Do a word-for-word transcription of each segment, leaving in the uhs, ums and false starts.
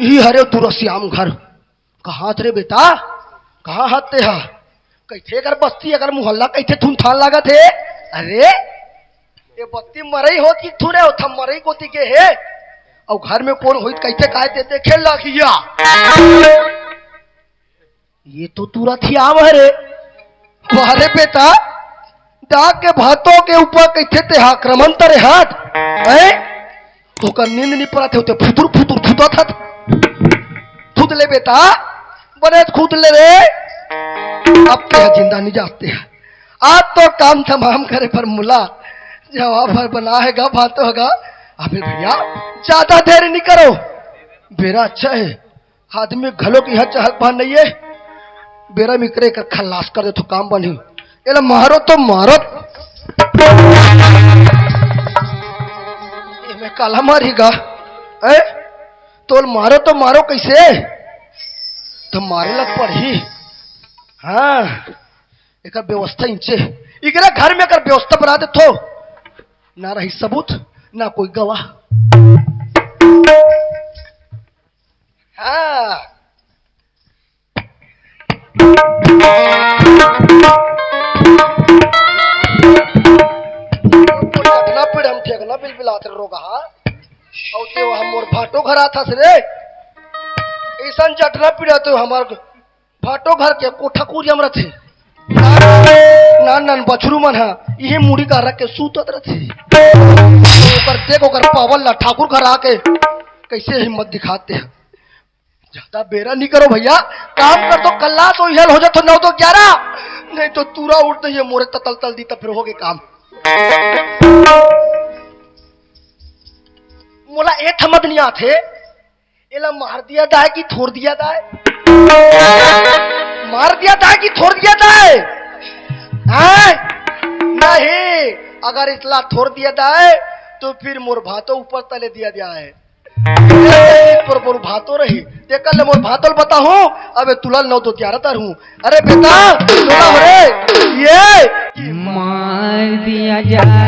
इही हरे तुरा श्याम घर। कहाँ हस रे बेटा? कहाँ हस तेहा? कइसे एकर बस्ती, एकर मोहल्ला कइसे थुनथान लागत हे? अरे, ये बस्ती मरई होत कि थुरे होत, हम मरई कोती के हे। अउ घर में कोन होई त कइसे काय ते देखे लागिया। ये तो तुरा श्याम हरे। वाह रे बेटा, डाक के भातों के ऊपर कइसे तेहा आक्रमण तरे हाथ, हैं? ओकर नींद नइ परत हे, ओते फुतुर फुतुर थुतत हत। थुत ले बेटा, बने थुत ले रे। अब तेहा जिंदा नइ जाते। आज तो काम तमाम करे पर मुला जवाब हर बना हे गा, भातो हे गा। अबे भैया, ज्यादा देर नइ करो, बेरा अच्छा हे। आदमी घलो के इहाँ चहल पहल नइये। बेरा में करे कर खल्लास कर देथों, काम बनही। एला मारो तो मारो। एमे काला मारी गा? ए? तोल मारो तो मारो कइसे? त मारे ला पड़ही। हाँ, एकर व्यवस्था इंचे। इकरे घर में एकर व्यवस्था बना देथों। ना रही सबूत, ना कोई गवाह। हाँ। ठेकना पीड़ हम ठेकना बिलबिलात रोगा हा। अउ ते हम मोर भाटो घर आथस रे। अइसन जटना पीड़ा तो हमर भाटो घर के कोठा कुरिया म रथे। नान नान बछरू मन ह इही मुड़ी का रख के सूतत रथे। ओकर देख ओकर पावल ला ठाकुर घर आके कइसे हिम्मत दिखाते हैं। ज्यादा बेरा नइ करो भैया, काम कर दो, कल्ला तो इहल हो जाथों नौ दो ग्यारह, नहीं तो तुरा उठ दे मोरे ततल तल दी, त फिर होगे काम। मोला ए थमद नइ आथे, एला मार दिया दाय कि थोर दिया दाय? मार दिया दाय कि थोर दिया दाय? हैं? नहीं, अगर इतला थोर दिया दाय, तो फिर मोर भातो ऊपर तले दिया दाय। पर मोर भातो रही, तेकर ले मोर भातो ल बताहूँ, अबे तुला नौ दो ग्यारह तरहूँ। अरे बेटा, सुना हो रे, ये मार दिया जाए,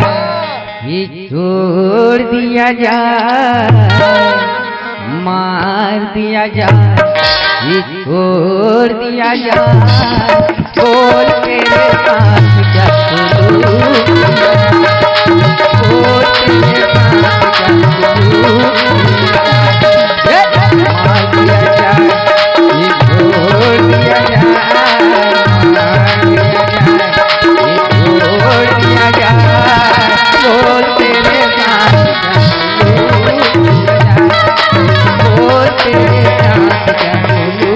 ये छोड़ दिया जाए, मार दिया जाए, ये छोड़ दिया जाए। बोल मेरे साथ क्या करूँ? बोल मेरे साथ क्या करूँ? हे! मार दिया जाए, ये छोड़ दिया जाए, मार दिया जाए, ये छोड़ दिया जाए। बोल तेरे साथ क्या करूँ? बोल तेरे साथ क्या करूँ?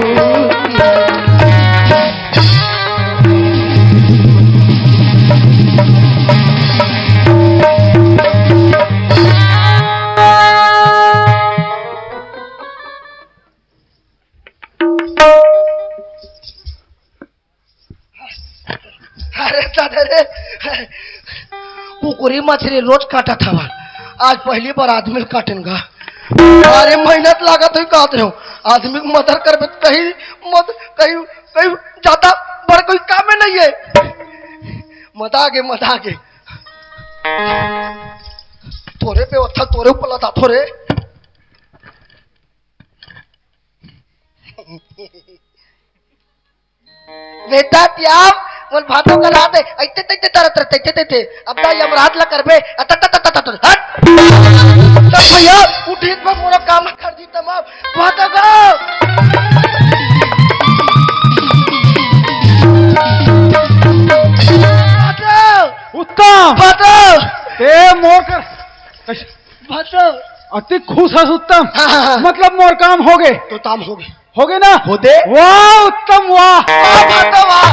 अरे दादा रे, कुकुरी मछरी रोज काटत हवन, आज पहली बार आदमी ल काटेन गा। अरे मेहनत लागत होही काट रहे हो, आदमी के मदर करबे त कहीं मत, कहीं, कहीं ज्यादा बड़ कोई काम में नहीं है। मजा आगे, मजा आगे। तोरे पे अच्छा, तोरे ऊपर लदा थोरे। बेटा त्याम, मोर भातो का लात है, ऐते तैते तरत रह, तैते तैते। अब दा यमराज ला करबे, अत, अत, अत, अत, अत, हट। तो भैया, उठित पर मोरो काम कर दी तमाम। भातो का। भातो। उत्तम। भातो। ते मोर कर। भातो। अति खुश हस उत्तम। हाँ, हाँ, हाँ। मतलब मोर काम होगे। तो काम होगे। होगे ना? होदे। वाह उत्तम वाह। वाह भातो वाह।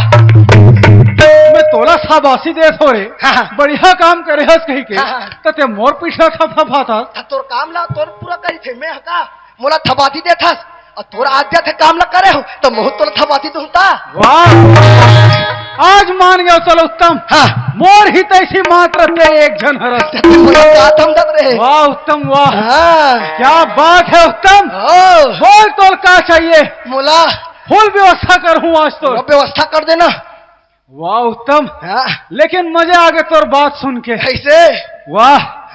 मैं तोला शाबाशी देत हों रे। हाँ, हाँ। बढ़िया काम करे हस कही के। हाँ, हाँ। त ते मोर पीछा थपथपात हस। त तोर काम ला तोर पूरा करी थे मैं हका। मोला थबाती देथस। अउ तोर आज्ञा थे काम ला करे हो, त महूँ तोला थबाती दूँ ता। वाह। आज मान गयो, चलो उत्तम। हाँ। मोर हितैषी मात्र ते एक झन हरस। ते मोला का थमदत रहे? वाह उत्तम वाह। हाँ। क्या बात है उत्तम। हाँ। बोल तोला का चाहिए? मोला। Full व्यवस्था करहूँ आज तो। मोला व्यवस्था कर देना। वाह उत्तम। हाँ। लेकिन मजा आगे तोर बात सुन के। कैसे? वाह।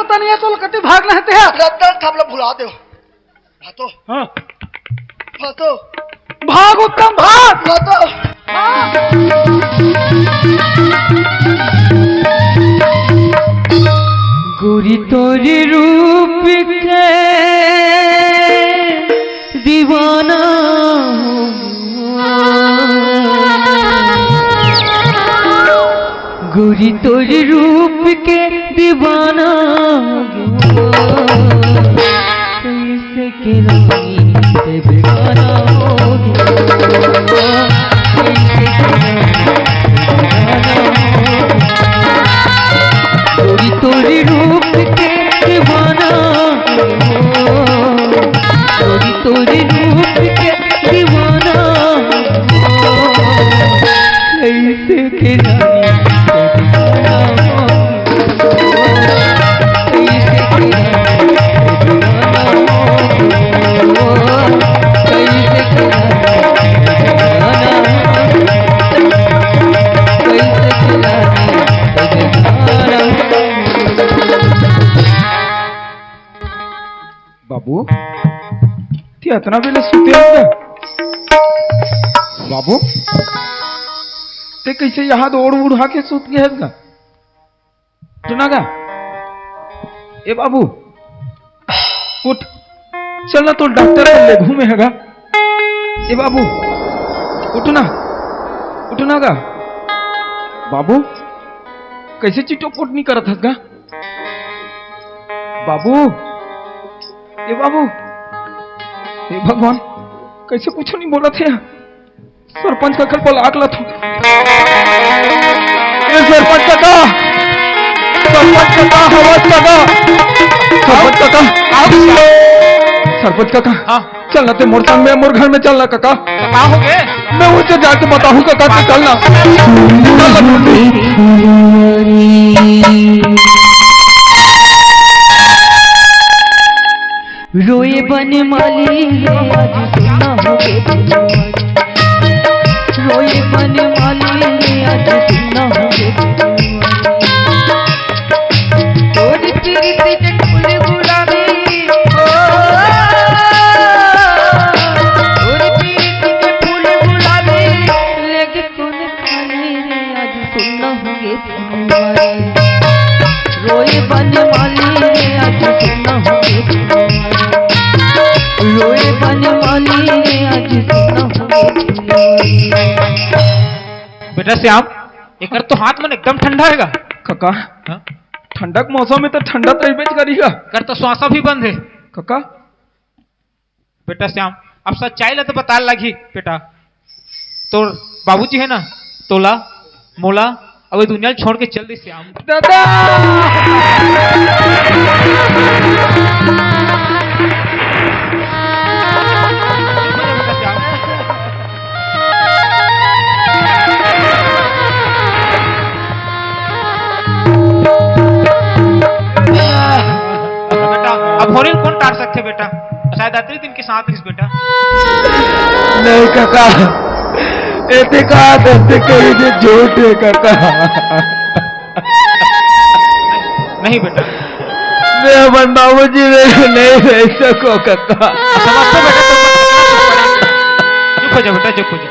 पता नहीं है, तो कति भागना है तेरा। रद्दा थापला भुला दे। भातो। हाँ। भातो। भाग उत्तम, भाग। भातो। गोरी तोरी रूप के दीवाना हो, गोरी तोरी रूप के दीवाना हो, कैसे के रानी से बेगाना हो, कैसे के रानी से बेगाना हो। गोरी तोरी रूप के दीवाना हो, गोरी तोरी रूप के दीवाना हो, कैसे के रानी से बेगाना हो, कैसे के रानी से बेगाना हो, कैसे के रानी से बेगाना हो। बाबू, ते अतना बेले सुते हस गा? बाबू, ते कैसे यहाँ दौड़ उड़ा के सुत गए हस गा? उठ ना गा। ए बाबू, उठ, चल ना, तो डॉक्टर कर ले घूमे है गा। ए बाबू, उठ ना, उठ ना गा। बाबू, कैसे चिटोपोट नहीं करत हस गा? बाबू, ए बाबू, हे भगवान, कैसे कुछ नहीं बोलत हे? सरपंच काका ल बला के लाथों। ए सरपंच काका, सरपंच काका, हवस काका, सरपंच काका, आओ। सरपंच काका, हाँ। चल ना ते मोर संग में, मोर घर में चल ना काका। तो का हो गए? मैं उसे जाके बताहूँ काका, ते चल ना। चल ना। रोए बन माली रे, आज सुना हो गे फुलवारी। रोए बन माली रे, आज सुना हो गे फुलवारी। तोरी प्रीति के फूल गुलाबी, ओ, तोरी प्रीति के फूल गुलाबी, लेके कोन खाने रे, आज सुना हो गे फुलवारी। रोए बन माली रे, आज सुना हो गे फुलवारी। रोए बन माली रे, आज सुना हो गे फुलवारी। बेटा श्याम, एकर तो हाथ मन एकदम ठंडा हे गा। काका, हाँ? ठंडा के मौसम में तो ठंडा तो रहिबेच करी गा। एकर तो श्वासा भी बंद हे। काका, बेटा श्याम, अब सच्चाई ला तो बताए लगही बेटा। तोर बाबूजी हे ना, तोला, मोला, अब ये दुनिया छोड़ के चल दे श्याम। दादा! बेटा, अब होरी ल कोन टार सकथे बेटा? शायद अतरी दिन के साथ रहिस बेटा। नहीं काका, एते का दस्ते कही दे झूठ हे काका। नहीं बेटा। मैं अपन बाबूजी में नहीं रह सको काका। समझते बेटा, तुम चुप हो जा बेटा, चुप हो जा।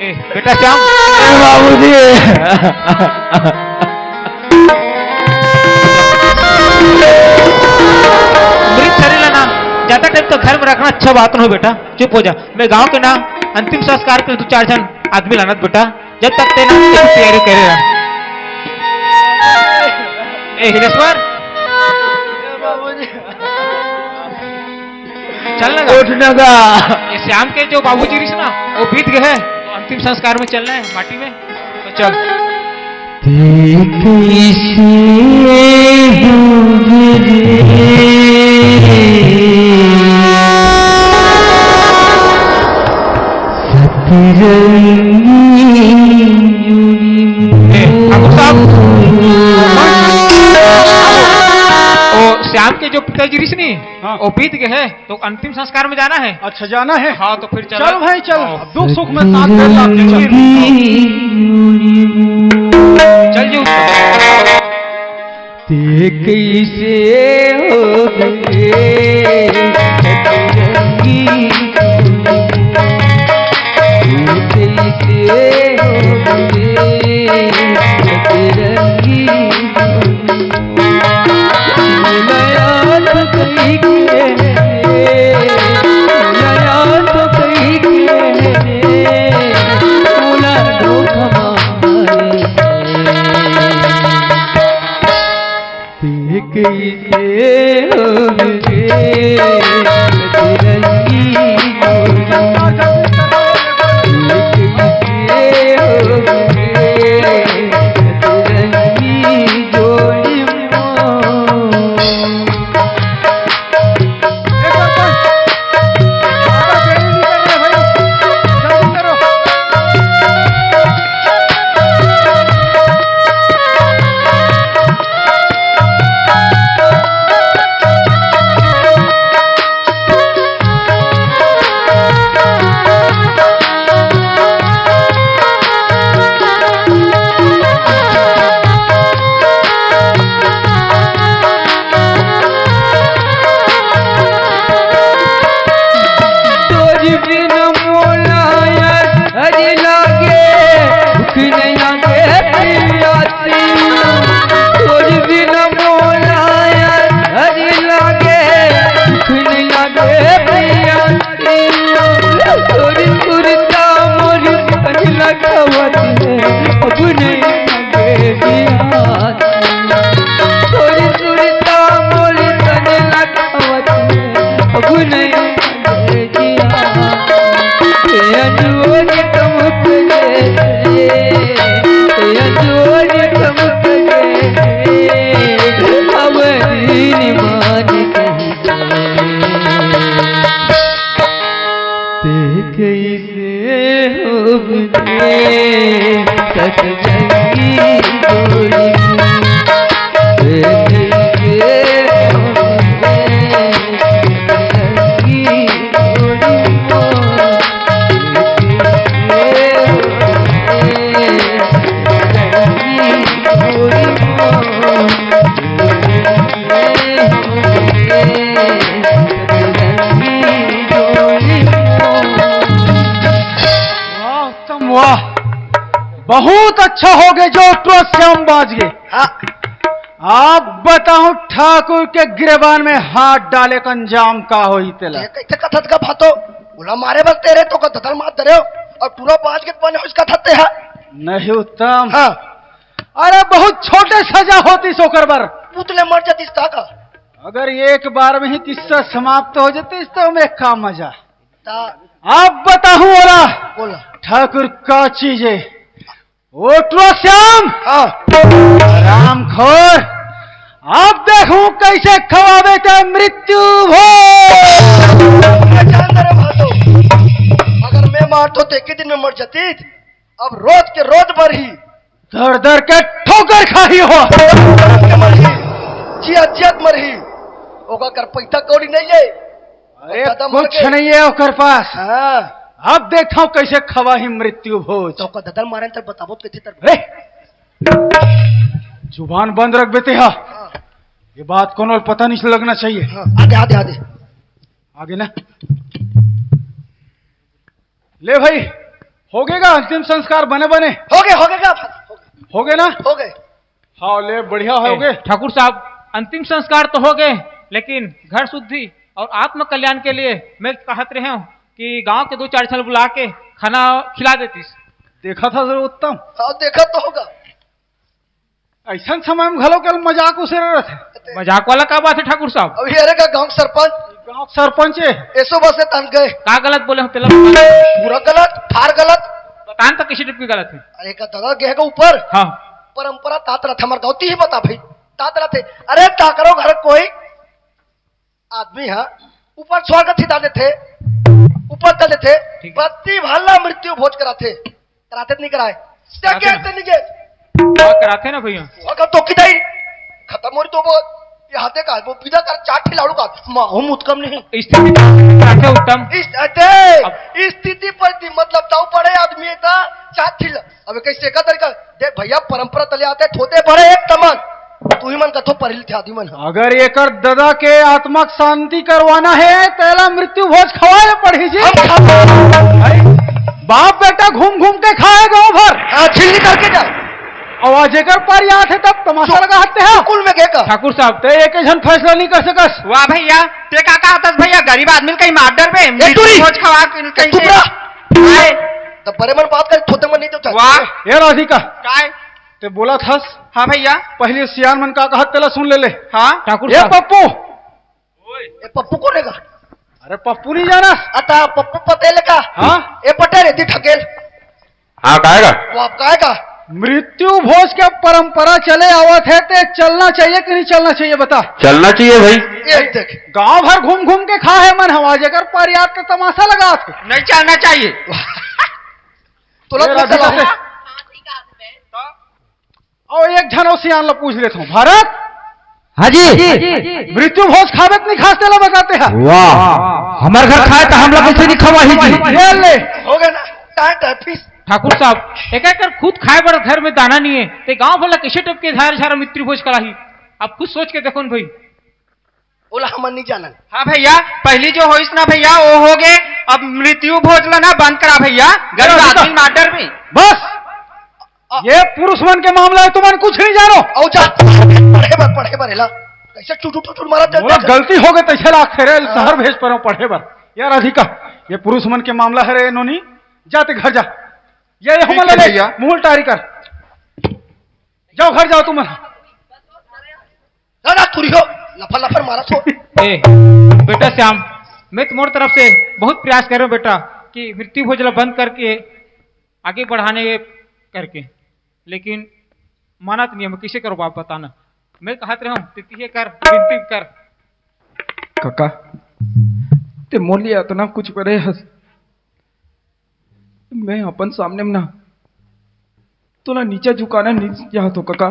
ए, बेटा श्याम। ए, बाबूजी। मृत शरीर ला ना, ज्यादा टाइम तक घर में रखना अच्छा बात नोहे बेटा, चुप हो जा। मैं गांव के ना अंतिम संस्कार के दू चार झन आदमी लानत बेटा, जब तक ते ना तेरी तैयारी करे रहा। ए, हिलेश्वर। चल ना गा। उठ ना गा। ये श्याम के जो बाबूजी रिस ना, वो बीत गए हैं। तो अंतिम संस्कार में चलना है माटी में, तो चल। ते कैसे होगे रे सतरंगी जुड़ी ए, ठाकुर साहब। मोर। ओ, श्याम के जो पिताजी रिस नी, हाँ। वो बीत गए हैं। तो अंतिम संस्कार में जाना है। अच्छा, जाना है? हाँ, तो फिर चलो। चल भाई, चल। हाँ। दुख सुख में साथ दे, साथ दे, चल। चल जी, उठ। ते कइसे होगे सतरंगी, ते कइसे होगे सतरंगी। मुलाकात कइके, मुलाकात कइके, मुला धोखा मारे। ते कइसे होगे सतरंगी जोड़ी? ते कइसे होगे सतरंगी जोड़ी? तोर बिन मोला यार हरि लागे, भूख नहीं लागे पियासी। तोर बिन मोला यार हरि लागे, भूख नहीं लागे पियासी। तोर सुरता मोर तन लगावत है, अब नहीं लागे पियासी। तोर सुरता मोर तन लगावत है, अब नहीं लागे पियासी। ये अंजोर टमक गे रे, ये अंजोर टमक गे रे, अब नीन मान कहीं ते कइसे होगे सतरंगी जोड़ी? ते कइसे होगे सतरंगी जोड़ी? ते कइसे होगे सतरंगी जोड़ी? वाह, उत्तम, वाह, बहुत अच्छा होगे जो टुरा श्याम बाज गे। हाँ। अब बताहूं ठाकुर के गिरेबान में हाथ डाले के अंजाम का होही तेला। ये कइसे कथस गा भातो? ओला मारे बर तेरे तो का ददल मार दे रहे हो और टुरा बाज के बने हो इसका थत्ते है। नहीं उत्तम। हाँ। अरे बहुत छोटे सजा होतिस ओकर बर। पुतले मर जातिस का का? अगर एक बार में ही किस्सा समाप्त हो जातिस तो में का मजा। ता अब बताहूं ओला। बोला। ठाकुर का चीज है? ओ टुरा श्याम। हाँ। हरामखोर, अब देखहूं कइसे खवाबे ते मृत्यु भोज। मैं जान दे रे भातो, अगर मैं मारतो तो एक ही दिन में मर जातिस। अब रोज के रोज मरही। दर दर के ठोकर खाही हो। दर दर के मरही, जियत जियत मरही। ओकर कर पैसा कौड़ी नहीं है। अरे, दादा मर कुछ गए। नहीं है ओकर पास। हाँ। अब देखता हूँ कैसे खवाही मृत्यु भोज। तो ओकर ददल मारे त बताबो तो कैसे तर। अरे, जुबान बंद रख बेटे हा। हाँ। ये बात कोनो पता नहीं लगना चाहिए। हाँ, आगे, आगे, आगे। आगे ना। ले भाई, होगे गा अंतिम संस्कार बने बने? होगे, होगे गा। होगे ना? होगे। हाँ, ले, बढ़िया होगे। ए, ठाकुर साहब, अंतिम संस्कार तो होगे, लेकिन घर शुद्धि और आत्म कल्याण के लिए मैं कहत रहे हूँ कि गांव के दो चार झन बुला के खाना खिला देतिस। देखा था जरा उत्तम। हाँ, देखा तो होगा। अइसन समय में घलो कल मजाक उसेरे रथे। मजाक वाला का बात है ठाकुर साहब? अभी अरे का गांव के सरपंच। गांव के सरपंच है। एसो बसे तन गए। का गलत बोले हो तेला? पूरा गलत, फार गलत। बतान तो किसी टाइप की गलत है। अरे का दगा गए का ऊपर। हाँ। परंपरा तात रथे हमर गांव, ती ही बता भाई। तात रथे। अरे ताकरो घर कोई आदमी हा ऊपर स्वर्ग थिता देथे, ऊपर चल देथे, ठीक है। पति भला मृत्यु भोज कराथे, कराथे त नहीं कराए? कराथे ना। नहीं के? हाँ, कराथे ना भैया। अगर तो किदाई खत्म हो रही तो वो यहाँ देखा वो विदा कर चार ठिलाड़ू का माँ हम उत्कम नहीं। स्थिति कराथे उत्तम। इस अरे अब स्थिति पर थी, मतलब ताऊ पड़े आदमी है ता चार ठिला। अब कैसे का तरीका? देख भैया, परंपरा तले आते थोते बड़े एक तमन। तू ही मन कथो परिल थे आदमी मन ह। अगर एकर ददा के आत्मा के शांति करवाना हे, तेला मृत्यु भोज खवाए पड़ही जी। हम खा- बाप बेटा घूम घूम के खाए गाँव भर। हाँ, छिल्ली करके जा। अउ आज एकर पारी आत हे तब तमाशा लगा हत्ते हा। कुल में के का? ठाकुर साहब, ते एक झन फैसला नहीं कर सकस। वाह भैया, ते का कहा थस भैया, गरीब आदमी कहीं मार डर बे, ए, टूरी! भोज खवा के कहीं चुप से। रह। आए। तब बड़े मन बात कर, छोटे मन नहीं तो चल। वाह। ए राधिका। काय? ते बोला थस। हाँ भैया। पहले सियान मन का कहत तेला सुन ले ले। हाँ। ठाकुर ए साहब। पप्पू। ए पप्पू कोन हे का? अरे पप्पू नहीं जाना? अता पप्पू पटेल का? हाँ। ए पटेल हे ती ठकेल। हाँ, काय का? वो आप काय का? मृत्यु भोज के परंपरा चले आवत हे, ते चलना चाहिए कि नहीं चलना चाहिए, बता। चलना चाहिए भाई। ये देख। गांव भर घूम घूम के खा हे मन हवा, जेकर पर याद तो तमाशा लगा थे। नहीं चलना चाहिए। तो ये लग राधिका चला। से। अउ एक झन अउ सियान ला पूछ लेथंव, भारत। हाँ जी। मृत्यु भोज खाबे त नहीं खास तेला बताते हैं। वाह, हमर घर खाए त हमला कैसे नहीं खवाही जी? ये ले, हो गया ना, टाइट है फीस। ठाकुर साहब, एक एकर खुद खाए बर घर में दाना नहीं है, ते गांव वाला कैसे टपके झार झार मृत्यु भोज कराही? आप खुद सोच के देखो न भाई। ओला हमन नहीं जानन। हाँ भैया, पहली जो होइस ना भैया, वो हो गए। अब मृत्यु भोज ला ना बंद करा भैया, गरीब अरे आदमी मार डर भी। बस, ये पुरुष मन के मामला है, तुमन कुछ नहीं जानो। औ जा, पढ़े बर, पढ़े बर एला। कैसे चुटुर चुटुर मारा चल मोला चल। गलती हो गई, तैसे लाग थे रे, हाँ। शहर भेज पर पढ़े बर। यार अधिका, ये पुरुष मन के मामला है रे नोनी, जा ते घर जा। ये, ये ठीक हमला है ले, भैया। मुहूल टारी कर। जाओ घर जाओ तुम। ना, ना, तुरी हो, लफर लफर मारा तो। ए, बेटा श्याम, मैं तुम्हारी तरफ से बहुत प्रयास कर रहा हूँ बेटा, कि मृत्यु भोज ला बंद करके आगे बढ़ाने करके, लेकिन मानत नहीं है। मैं किसे करो बाप बताना, मैं कहत रहा हूँ, तितिहे कर, विनती कर। काका, ते मोर लिए अतना कुछ करे हस, मैं अपन सामने में ना तोला नीचा झुकाना नहीं चाहत हो काका।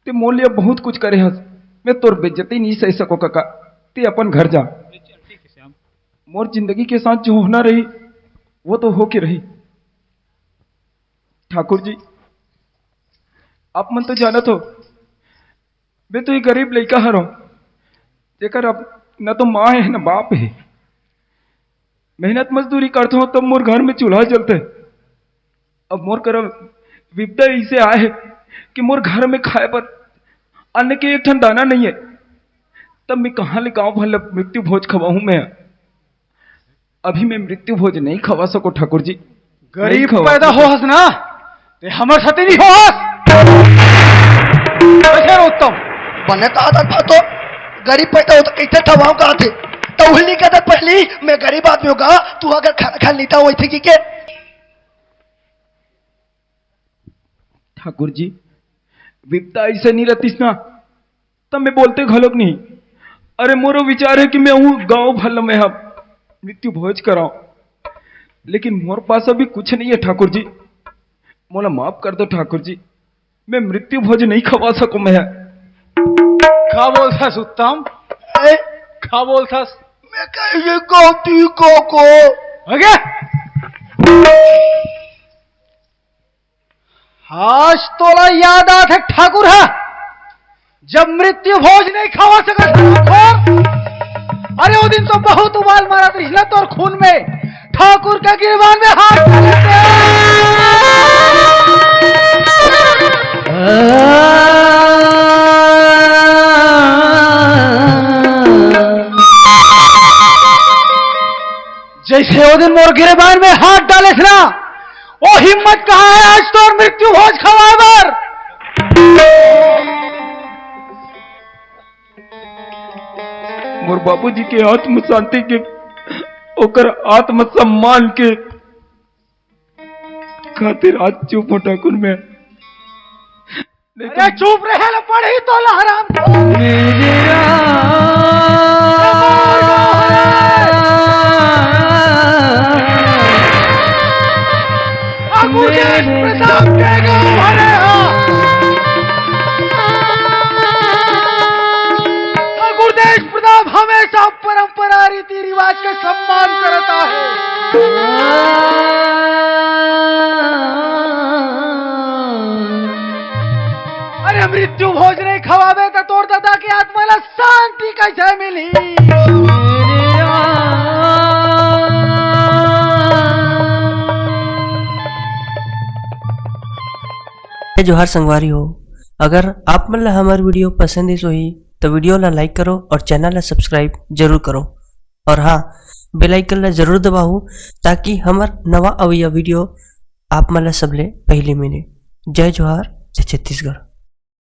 ते मोर लिए बहुत कुछ करे हस, मैं तोर बेइज्जती नहीं सह सको काका। ते अपन घर जा। मोर जिंदगी के साथ जो होना रही, वो तो होके रही। ठाकुर जी, आप मन तो जानत हो, मैं तो एक गरीब लइका हरव, जेकर अब न तो माँ हे, न बाप हे। मेहनत मजदूरी करथव, तब मोर घर में चूल्हा जलथे। अब मोर करा विपदा अइसे आए हे कि मोर घर में खाए बर अन्न के एक ठन दाना नहीं है, तब मैं कहाँ ले गाँव भर ले मृत्यु भोज खवाहूँ मैं? अभी मैं मृत्यु भोज नहीं खवा सको ठाकुर जी। गरीब नहीं खवा पैदा सको। हो हस ना, ते हमर साथे नहीं हो हस। कैसे रे उत्तम? बने कहा था तो गरीब पैदा हो तो कैसे खवाऊं कहा थे? तो उहली का था पहली, मैं गरीब आदमी होगा, तू अगर खाना खा लेता हो इथे की के? ठाकुर जी, विपदा ऐसे नहीं रहतीस ना, तब मैं बोलते घलोक नहीं। अरे, मोरो विचार है कि मैं हूँ गाँव भर में हम मृत्यु भोज कराऊं, लेकिन मोर पास अभी कुछ नहीं है ठाकुर जी, मोला माफ कर दो ठाकुर जी, मैं मृत्यु भोज नहीं खवा सकूं मैं। का बोलथस उत्तम? ए? का बोलथस? मैं कहिए गलती को को। हो गया? आज तोला याद आथे ठाकुर हा, जब मृत्यु भोज नहीं खवा सकत ठाकुर। अरे, वो दिन तो बहुत उबाल मारत रहिस ना तोर खून में। ठाकुर के गिरबान में हाथ डाले थे। जैसे वो दिन मोर गिरबान में हाथ डाले थे ना, वो हिम्मत कहाँ है आज तोर मृत्यु भोज खवाए बर? मोर बाबूजी के आत्म शांति के, ओकर आत्म सम्मान के खातिर आज चुप हो ठाकुर मैं। अरे चुप रहे ला पड़ही तो लहराम। मेरे राम। गुरुदेव प्रताप के गाँव हरे हा। गुरुदेव प्रताप हमेशा परंपरा रीति रिवाज के सम्मान करता है। अरे, हम सिट्टू भोज नहीं खवाबे त तोर दादा के आत्मा ला शांति कैसे मिली? जय जोहार संगवारी हो, अगर आप मन ला हमर वीडियो पसंद आइस होही तो वीडियो ला लाइक करो और चैनल ला सब्सक्राइब जरूर करो। और हाँ, बेल आइकन ला जरूर दबाओ, ताकि हमर नवा अवइया वीडियो आप मन ला सबले पहले मिले। जय जोहार, जय छत्तीसगढ़।